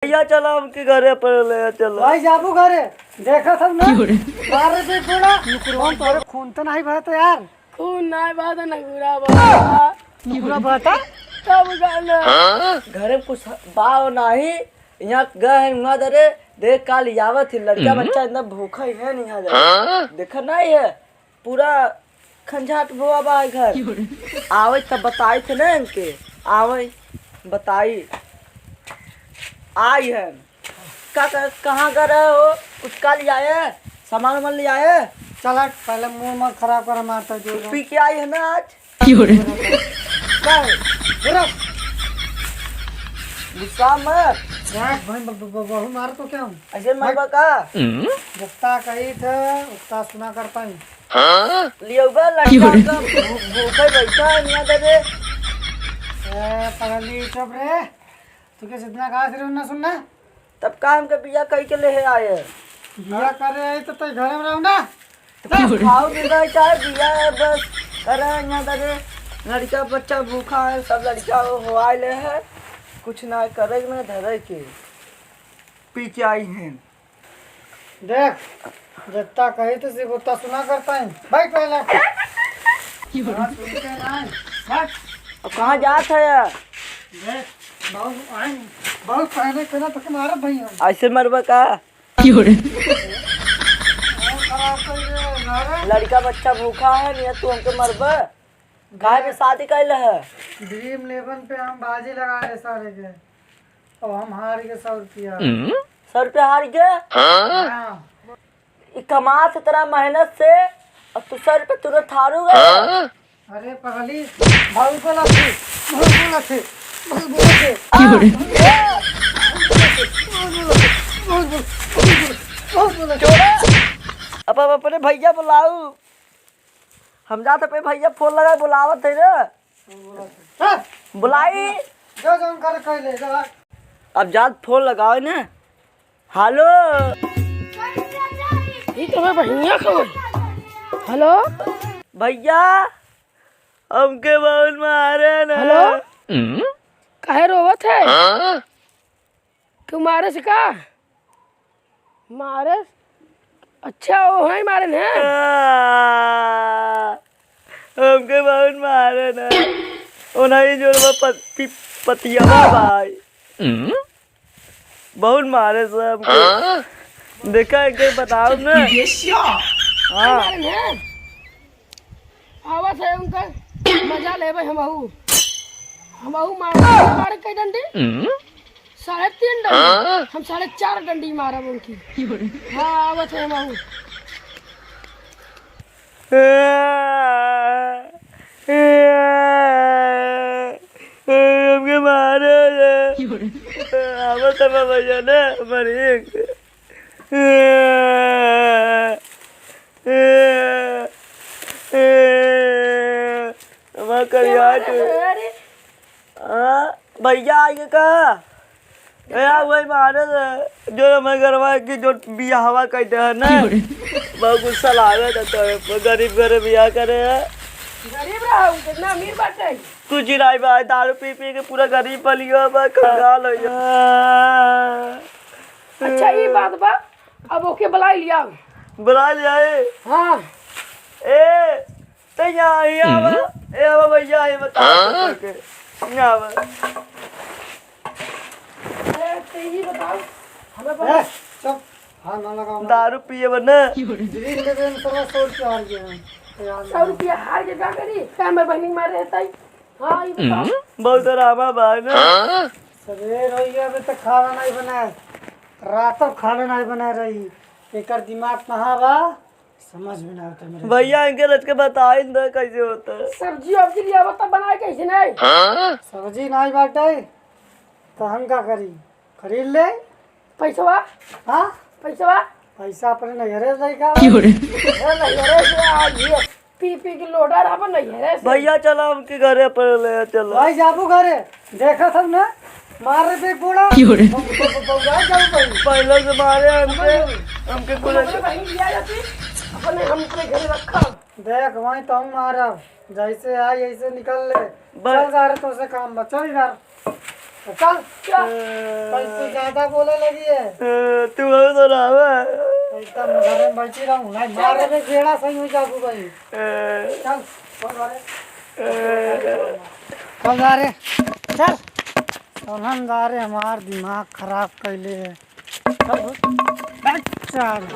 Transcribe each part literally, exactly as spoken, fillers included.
या चला हमके घरे पर ले चला। भाई जाबू घरे, देखत हम ना। मार रे पूरा। कौन तोरे खून तो नहीं बहत यार? खून नहीं बहत, नगुरा बहत। नगुरा बहत? तब गाना। घरे में कुछ बा नहीं, यहाँ गए हैं वहाँ दरे, देख काल आवत ही लड़का बच्चा एकदम भूखा ही है नहीं यहाँ दरे। देखा नहीं है, पूरा खंजाट भवा बा है घर। आवे तब बताई थे ना इनके, आवे बताई। आई है। का, का, कहाँ का रहे हो? कुछ का ले आए? सामान वामान ले आए? चला, पहले मुंह मत खराब कर, मारता जो पी के आई है ना आज? का है? गुस्सा में? यार, भाई, ब-, ब-, ब-, बहू मार तो क्या हूँ? ऐसे मारबा का? जितना कही थे, उतना सुना करता हूँ। लियो बा लड़का का भू-, भूखे बैठा है, मियाँ दे दे। ए, पगली, चुप रे। तू क्या जितना कहा तेरे उतना सुनना? तब का हमके बिया कई के ले आए? बिया करे आई तो तू घर में रहो ना। तो खाओ पीबा चाहे बिया है बस। अरे यहाँ तक लड़का बच्चा भूखा है, सब लड़का हो आए ले है, कुछ ना करे ना धरे के, पी के आई हैं। देख, जितना कही तो सिर्फ उतना सुना करता है। बैठ पहले। हाँ, सुनते नहीं। बैठ। अब कहाँ जात है यार? देख, बहुत आए, बहुत पहले के ना तो मारब भैया। ऐसे मरबा का? बहुत खराब कर दे, मारे। लड़का बच्चा भूखा है, नहीं तू हमके मरबा? काहे के शादी कैले है? ड्रीम इलेवन पे हम बाजी लगा रहे सारे के, और हम हार गए सौ रुपया। सौ रुपया हार गए? हाँ। ई कमात इतना मेहनत से, और तू सौ रुपया तुरंत हारू गए? अरे पगली, भाई बोला थे, भाई बोला थे, भाई बोला थे। की हो रे? भाई बोला थे, भाई बोला थे, भाई बोला थे। चोरा, अब, अब अपने भैया बुलाऊ। हम जात पे भैया फोन लगा बुलावत है रे। हाँ। बुलाई। जो जौन करे कर ले, जा। अब जात फोन लगाओ ना। हेलो। ई तो मैं बहिनिया खबर। हेलो। भैया, हमके बहुत मारे ना। हेलो। काहे रोवत है? क्यों मारे से का? मारे? अच्छा, वो है मारे ना। आ, हमके बहुत मारे ना। ओ नहीं, जो वो पत-, पि-, पतिया भाई। बहुत मारे से हमके। देखा, एक बार बताओ ना। हाँ। मारे ना। आवत है उनका मजा लेबे हमहू। हमहू मार, मार के डंडी। साढ़े तीन डंडी। हम साढ़े चार डंडी मारब उनकी। हाँ, आवत है हमहू। हमके मारे रे। आवत है भैया ना, हमारे एक। हमार करिया के। अरे। हाँ, भैया आइगे का? ए, आ वही मारे से, जो हमारे घरवा की जो बियाहवा कह दे है ना, बहुत गुस्सा लागे था तो गरीब घरे बियाह करे है। गरीब रहा, कितना अमीर बाटे। कुछ ही नहीं भाई, दारू पी पी के पूरा गरीब बलियो बा, कंगाल हो गया। अच्छा, ई बात बा, अब ओके बुलाई लिया। बुलाई लिया ए? हाँ। ए, ते यहाँ, यहाँ आवा। ए, आवा भैया, ये बता। हाँ? यहाँ आवा। ए, ते ही बताओ। हमें ए, बता। चुप। हाँ, ना लगाओ ना। दारू पिए बने। ड्रिल लेवे में साला सौ रुपया हार गया। सौ रुपया हार के का करी? का हमारे बहनी मारे रहता ही? हाँ, ये बताओ। बहुत डरावा बा ना। सवेर हो गया, अभी तक खाना नहीं बना है। रात तक खाना नहीं बना रही। एकर दिमाग कहाँ बा? समझ में ना आवता मेरे। भैया, इनके रच के बताई न कैसे होता है। सब्जी वब्जी लिया बता, बनाए कैसे नहीं? सब्जी नहीं बाटे, तो हम का करी? खरीद ले। पैसवा? हाँ? पैसवा? पैसा अपने नैहरे से लेके आवे। क्यों रे? ए, नैहरे से आज ये पी पी के लोटा रहा, अपन नैहरे से। भैया, चला हमके घरे पर ले चला। भाई, जाबू घरे, देखा था ना, मार रे देख बूढ़ा। क्यों रे? ब-, ब-, ब-, बउरा जाऊ भाई। पहले से मारे हमके, हमके कुल अपने बहन लिया जाती, अपने हम अपने घरे रखा। देख, वहीं तो हम मारब, जैसे आई, ऐसे निकल ले। बस। चल जा रे, तो से काम बा, चल जा। चल, चल। भाई, तू ज्यादा बोले लगी है। ए, तू बहुत रहा है। एकदम घर में बैठी रहूं, नहीं मारे में बेड़ा सही हो जाबू भाई। ए। चल, चल घरे। ए। चल जा रे, चल। चलन जा रे, हमार दिमाग खराब कैले है। चल, उठ। बैठ, चल।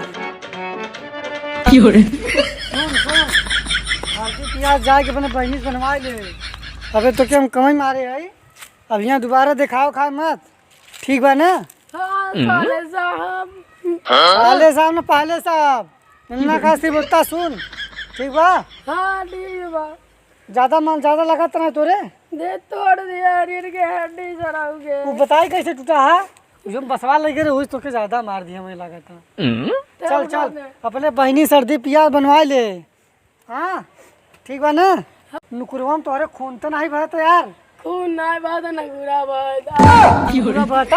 क्यों रे? सुन, सुन। फालतू पियाज जाके अपने बहिनी से बनवा ले। अबे तो क्या हम कमाई मारे है? अब यहाँ दोबारा देखाव खाए मत, ठीक बा ना? हाँ, साले साहब। साले साहब ना, पाले साहब। इन्ना का सिर्फ उतना सुन, ठीक बा? हाँ, ठीक बा। ज्यादा माल ज्यादा लागत ना तोरे? दे तोड़ दिया रीढ़ के हड्डी सराऊ के। वो बताई कैसे टूटा है? जो बसवा लगे रहे, वही तोके ज्यादा मार दिया, हमें लागत है। चल, चल, अपने बहिनी सर्दी पियाज बनवा ले। हाँ, ठीक बा ना? नुकुरवा में तोहरे खून तो नहीं बहत यार? खून नहीं बहत, नगुरा बहत। नगुरा बहत?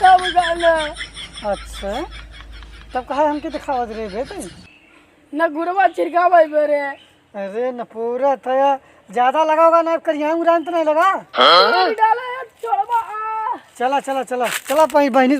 तब गाना। अच्छा, तब कहा हमके दिखावत रे बे तू? नगुरवा छिड़कावे बे रे। अरे न पूरा था यार, ज्यादा लगा होगा ना, करिया उरान तो नहीं लगा? नहीं डाला है, छोड़बा, आ। चला, चला, चला, चला, बहिनी